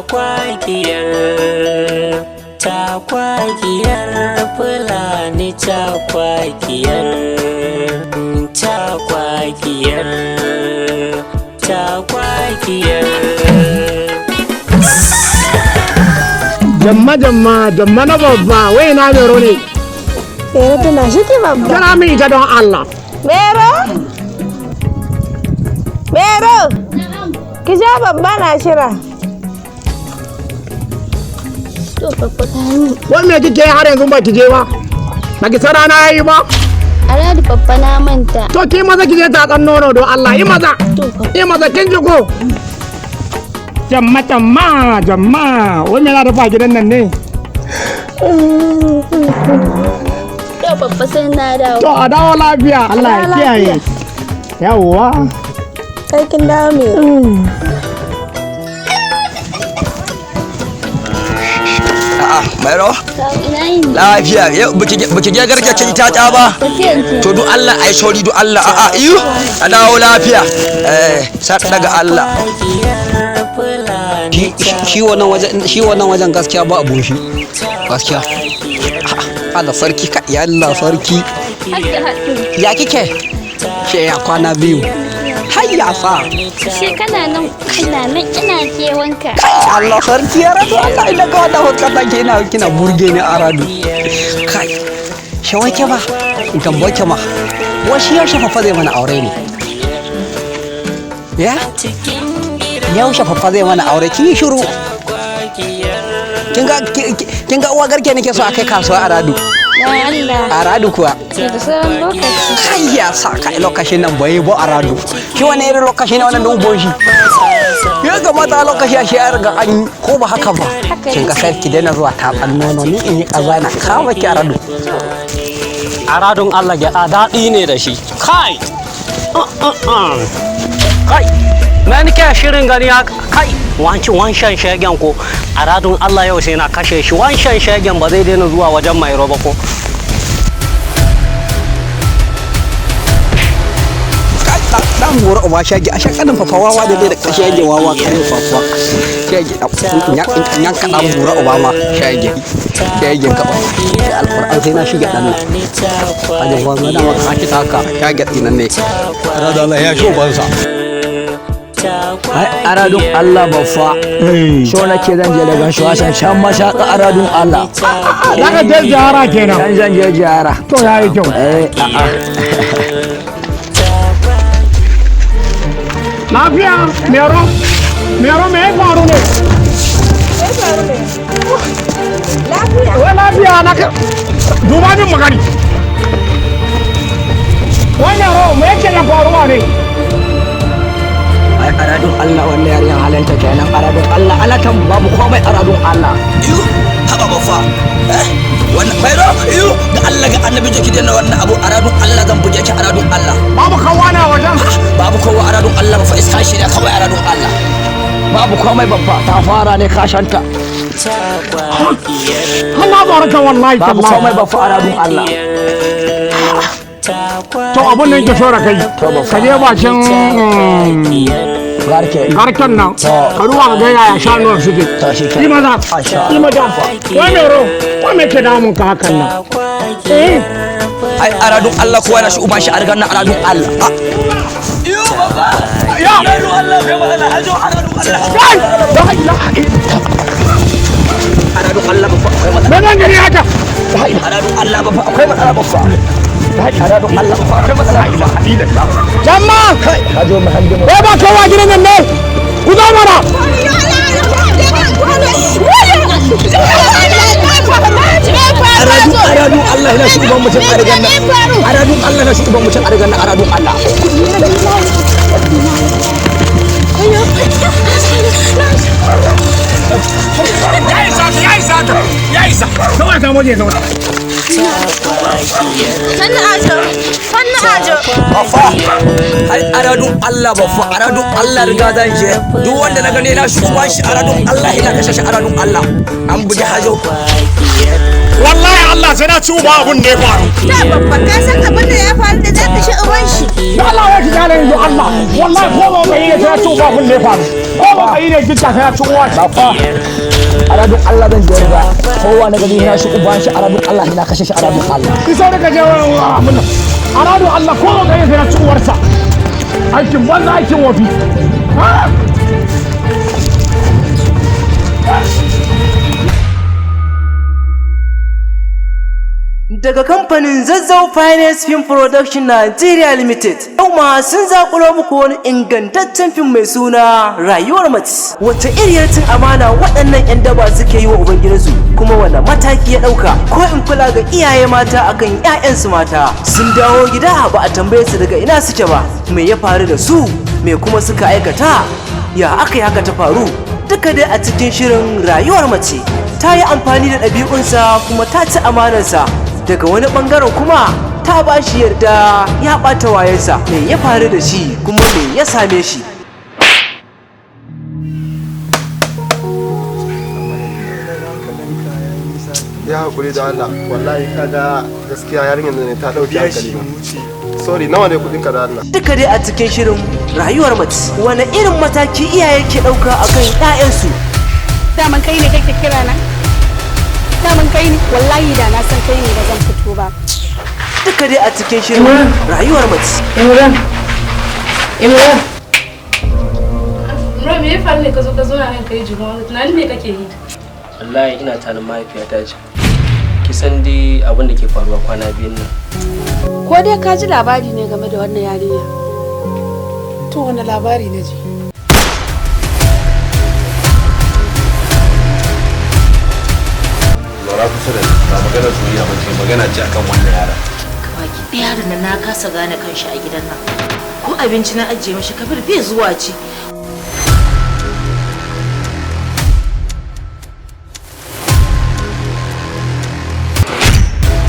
Cakwakiyar, cakwakiyar Fulani, cakwakiyar, cakwakiyar, cakwakiyar. Jamma, jamma, jamma na babba, wai na Mero ne? Mero tana shiki, babba. Kira min ita don Allah. Mero? Mero? Ki ja, babba na shira. To babba, ka ni. Wai me kike yi har yanzu ba ki je ba? Ba ki san rana yayi ba? Alhaji, babba, na manta. To ki maza ki je tatsan nono don Allah, yi maza. To babba. Yi maza, kin ji ko? Jamma, jamma, jamma, wai me za ta fa gidan nan ne? To babba, sai na dawo. To a dawo lafiya, Allah ya kiyaye. Yawwa. Sai kin dawo, Mero. A'a, Mairo, Ina yin lafiya. Yau biki je garke kin ta ba? Tafiyan ki. To duk Allah ai sauri, duk Allah. A'a, iyo, a dawo lafiya. Eh, sa daga Allah. Shi wannan wajen gaskiya ba abun shi gaskiya. A'a, Allah sarki ka ya Allah sarki. Haka haɗu. Ya kike ke ya kwana biyu har ya sa? Shi kana nan ina kewanka. Allah sarki ya radu Allah, ina ga wannan hoton da ke ina kina burge ni a radu kai shawai ke ba in tambaye ke ma wa shi ya shafa fa zai mana aure ne, ya yau shafa zai mana aure? Kin yi shiru, kin ga uwa garke nake so a kai kasuwa a radu. Ya Allah. A radu kuwa. Ke da sauran lokaci. Kai ya sa kai lokacin nan bai bo a radu shi wani irin lokaci ne wannan dubon shi ya kamata a lokaci a shi ya riga an yi, ko ba haka ba? Haka Kin ga ne. sai ki daina zuwa taɓan nono, ni in yi kaza na kama ki a radu. A radun Allah, gyaɗa daɗi ne da shi kai. Kai, me nake shirin gani haka kai? Wancin wanshan shegen ko a radun Allah, yau sai na kashe shi. Wanshan shegen ba zai daina zuwa wajen mai roba ko? Kai dan gora uba shege, a shakanin fafawawa da dai da shege wawa karin fafawa shege yan ka dan gora uba ma shege shege ka ba sai alquran sai na shige dan nan a da wannan da maka ki taka shege dinan ne rada Allah ya shi ubansa. Ai aradun Allah baffa, so nake zan je daga shuwasan shan mashaka, aradun Allah. Za ka je ziyara kenan? Dan zan je ziyara. To yayi kyau. Eh, a'a. Lafiya, Mero? Mero, me ya faru ne? Me faru ne? Lafiya? Wai lafiya na ka duba min magani. Wai Mero, me yake ya faruwa ne? Ai aradun Allah, wannan yarinyar halinta kenan, aradun Allah alatan babu komai, aradun Allah. Iyo, haba baffa. Eh, wannan Mairo, iyo, ga Allah ga Annabi je ki daina wannan abu, aradun Allah zan buge ki, aradun Allah. Babu kowa na wajen. Babu kowa, aradun Allah baffa, iska shi ne kawai, aradun Allah. Babu komai babba, ta fara ne kashanta. Har na tsorata wallahi Babu tallahi. komai babba, aradun Allah. To abun da yake so da kai, ka je bakin Garke. garken nan, ka duba ka ga yaya shanuwar suke. To shi kenan. Yi maza, Masha yi maza. Wai Mero, wai me ke damun ka hakan nan? Eh, Ai aradun Allah, kowa na shi uban shi a rigar nan, aradun Allah. Ah. Iyo baba. Ya. Aradun Allah kai matsala, hajo aradun Allah. Kai, la ilaha illallah. Aradun Allah baffa, akwai matsala. Me zan gani haka? Aradun Allah baffa, akwai matsala baffa. Aradun Allah baffa, akwai matsala. Jama'a, Kai hajo mu hande mu. Wai ba kowa gidan nan ne? Ku zo mana. Aradun aradun Allah yana shi uban mutum a rigar nan. Aradun Allah yana shi uban mutum a rigar nan, aradun Allah. Ya isa, ya isa, ya isa. Kawai ka waje zauna. Sannu ajo. Sannu ajo. Baffa, ai aradun Allah baffa, aradun Allah riga zan je. Duk wanda na gani na shi uban shi, aradun Allah ina kashe shi, aradun Allah. An bugi hajo. Wallahi Allah sai na ci uba abun da ya faru. Ta babba, ka san abin da ya faru da za ka shi uban shi. Da Allah ya ki gane yanzu Allah. Wallahi ko ba mai yi sai na ci uba abun da ya faru. Ko ba ka yi ne gita sai ya ci uwa. Baffa, aradun Allah zan je riga. Kowa na gani na shi uban shi, aradun Allah na kashe shi, aradun Allah. Ki sauri ka je wurin abin nan. Aradun Allah, ko ba ka yi sai na ci uwarsa. Aikin banza, aikin wofi. Ah! Daga kamfanin Zazzau Finance Film Production Nigeria Limited. Yau ma sun zakulo muku wani ingantaccen fim mai suna Rayuwar Mace. Wata iriyar cin amana waɗannan 'yan daba suke yi wa ubangidansu, kuma wane mataki ya ɗauka, ko in kula ga iyaye mata akan 'ya'yansu mata. Sun dawo gida ba a tambaye su daga ina suke ba, me ya faru da su, me kuma suka aikata, ya aka yi haka ta faru. Duka dai a cikin shirin Rayuwar Mace. Ta yi amfani da ɗabi'unsa kuma ta ci amanarsa. Daga wani bangaren kuma ta ba shi yarda ya ɓata wayansa. Me ya faru da shi, kuma me ya same shi? Ya haƙuri da Allah, wallahi kaga gaskiya yarinyar ne ta ɗauki hankali na. Sorry, nawa ne kuɗin ka da Allah? Duka dai a cikin shirin Rayuwar Mace. Wani irin mataki iyaye ke ɗauka akan 'ya'yansu? Daman kai ne kake kira na? Daman kai ne? Wallahi da na san kai ne ba zan fito ba. Duka dai a cikin shirin Rayuwar Mace. Imran. Imran. Imran, me ya faru ne ka zo ka zo nan kai jigon tunanin me kake yi? Wallahi ina tanin mahaifiyata ce. Ki san dai abin da ke faruwa kwana biyun nan. Ko dai ka ji labari ne game da wannan yarinya? To, wani labari na ji? Laura kusa da ba magana soyayya ba ce, magana ce akan wannan yaran. Baki ɗaya yaron nan na kasa gane kanshi a gidan nan. Ko abinci na ajiye mishi, Kabir bai zuwa ci.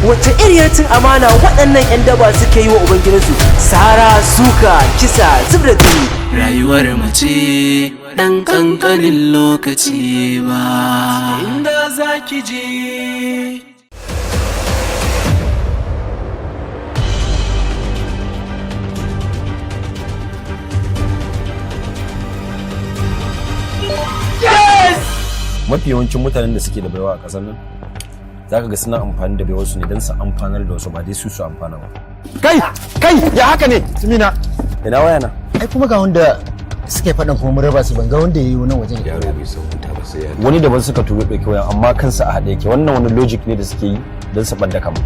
Wata iriyar cin amana waɗannan 'yan daba suke yi wa ubangidansu? Sara, suka, kisa, zub da jini. Rayuwar mace ɗan ƙanƙanin lokaci ba. Inda za ki je. Mafi yawancin mutanen da suke da baiwa a ƙasar nan, za ka ga suna amfani da baiwarsu ne don su amfanar da wasu, ba dai su su amfana ba. Kai, kai, ya haka ne? Simina. Ina waya na? Ai kuma ga wanda suke faɗan kuma mun raba su, ban ga wanda ya yi wannan wajen. Yaro bai san wuta ba sai ya. Wani daban suka turo ɗauki waya, amma kansa a haɗe yake. Wannan wani logic ne da suke yi don su ɓadda kama.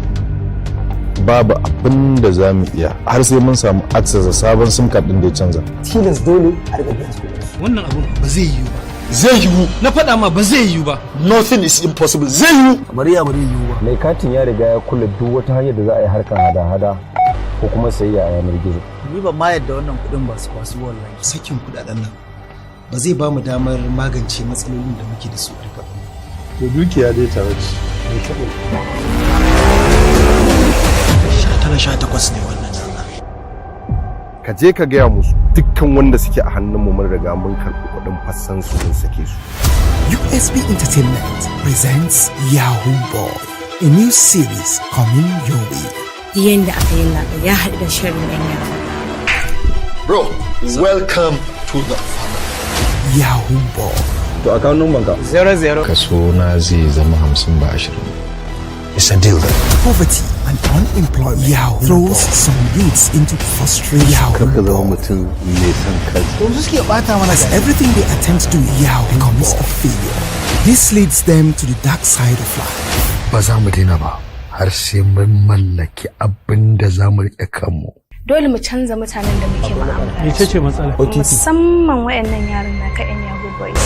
Babu abin da za mu iya har sai mun samu access da sabon sim card din da ya canza. Tilas dole a riga biyan su kuɗin su. Wannan abun ba zai yiwu ba. Zai yiwu. Na faɗa ma, ba zai yiwu ba. Nothing is impossible. Zai yiwu. Kamar ya ba zai yiwu ba. Mai katin ya riga ya kulle duk wata hanyar da za a yi harkar hada-hada ko kuma sayayya a yanar gizo. Ni ban ma yadda wannan kuɗin ba su kwasu wallahi. Sakin kuɗaɗen nan ba zai ba mu damar magance matsalolin da muke da su a rika. To, dukiya dai ta wace. Mai taɓa. 19 18 ne wannan. Ka je ka gaya musu dukkan wanda suke a hannunmu mun riga mun karɓi kuɗin fassan su, mun sake su. USB Entertainment presents Yahoo Boy, a new series coming your way. Yanda aka yi labai ya haɗu da shirin yan yara. Bro, welcome to the family. Yahoo Boy. To, account number ka? 00. Kaso na zai zama 50 ba 20. It's a deal then. Poverty and unemployment Yahoo throws some youths into frustration. Yahoo Kar ka zama mutum mai son kansa. To, su suke bata mana. As everything they attempt to do Yahoo becomes a failure. This leads them to the dark side of life. Ba za mu daina ba har sai mun mallaki abin da za mu riƙe kanmu. Dole mu canza mutanen da muke mu'amala da Mece su. ce matsala? Musamman wayannan yaran naka 'yan Yahoo Boys.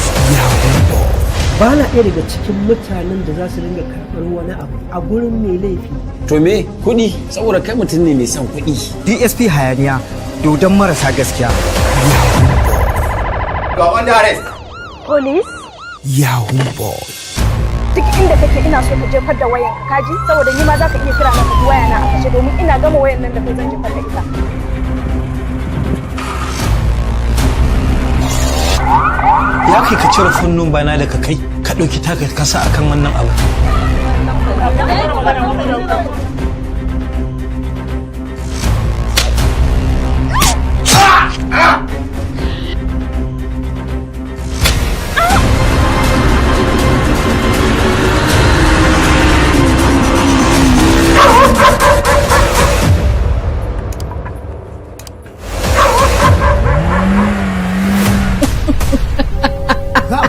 Ba na ɗaya daga cikin mutanen da za su dinga karɓar wani abu a gurin mai laifi. To me? Kuɗi, saboda kai mutum ne mai son kuɗi. DSP Hayaniya, dodon marasa gaskiya. Go under arrest. Police? Yahoo Boy. Duk inda kake ina so ka jefar da wayan ka, kaji, saboda ni ma za ka iya kira na ka ji waya na a kashe, domin ina gama wayan nan da kai zan jefar da ita. Ya kai ka cire phone number na daga kai, ka ɗauki taka ka sa akan wannan abu.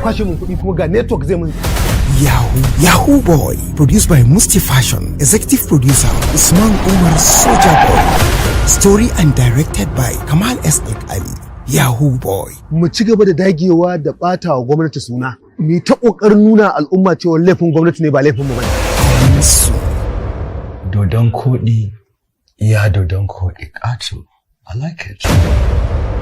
Kwashe mun kuɗi kuma ga network zai mun. Yahoo Yahoo Boy, produced by Musti Fashion, executive producer Usman Umar Soja Boy, story and directed by Kamal S. Ali. Yahoo Boy. Mu ci gaba da dagewa da ɓata wa gwamnati suna, mu ta ƙoƙarin nuna al'umma cewa laifin gwamnati ne ba laifin mu bane. Coming soon. Dodon koɗi, iya dodon koɗi ƙato. I like it.